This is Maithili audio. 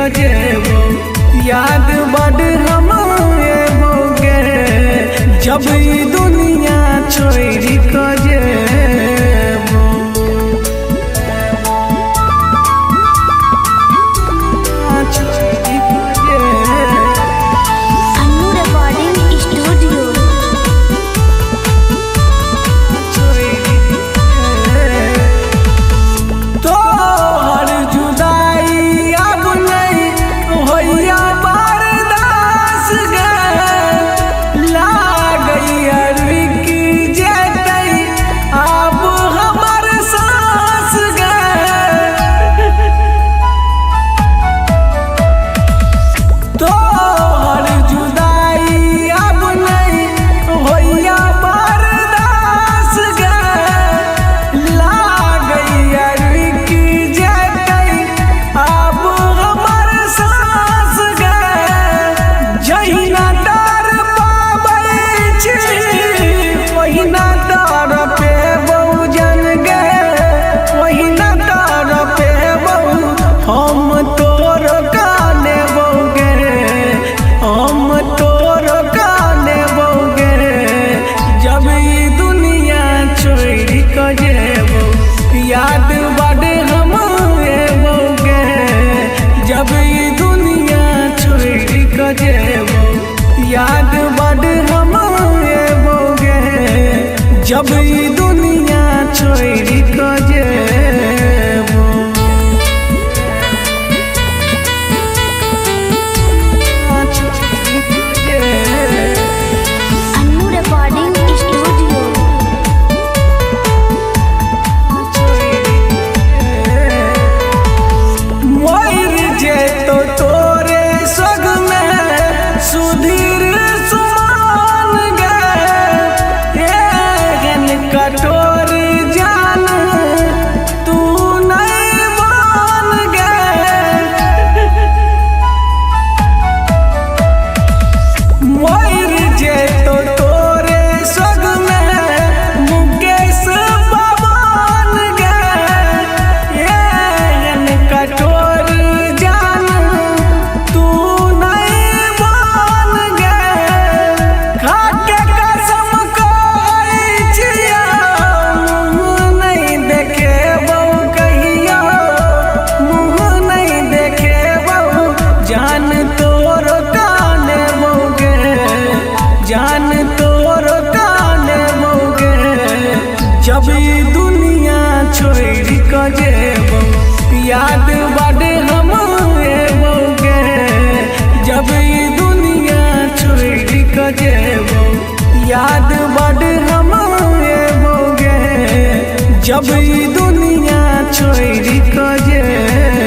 क जेबो, याद बड हम एबो गे, जब ई दुनिया छोड़ क जेबो। Annu recording studio. तोहर जुदाई अब नहीं होइया बर्दाश्त गे, लागैया रुकि जेतै आब हमर साँस गे। तोहर जुदाई अब नहीं होइया बर्दाश्त गे, लागैया रुकि जेतै आब हमर साँस गे। जहिना डर पाबै छी ओहिना डर पेबौ जन गे, ओहिना डर पेबौ, हम तोर कानेबौ गे, हम तोर कानेबौ गे, जब ई दुनिया छोड़ क जेबौ, याद बड हम एबौ गे, जब ई दुनिया छोड़ क जेबौ, याद बड हम एबौ गे, जब ई दुनिया छोड़ क जेबौ। Annu recording studio. मर जेतो तोरे संग में सुधीर सुमान गे, एहन कठोर जान तू नहीं मान गे। मर जेतो तोरे संग में मुकेश पवन गे, एहन कठोर जान तू नहीं मान गे। खाके कसम कहै छियौ मुँह नहीं देखेबौ कहियो, मुँह नहीं देखेबौ, जान तोर कानेबौ गे, जान तोर कानेबौ गे, जब ई दुनिया छोड़ क जेबौ, याद बड हम एबौ गे, जब ई दुनिया छोड़ क जेबौ, याद बड हम एबौ गे, जब ई दुनिया छोड़ क जेबौ।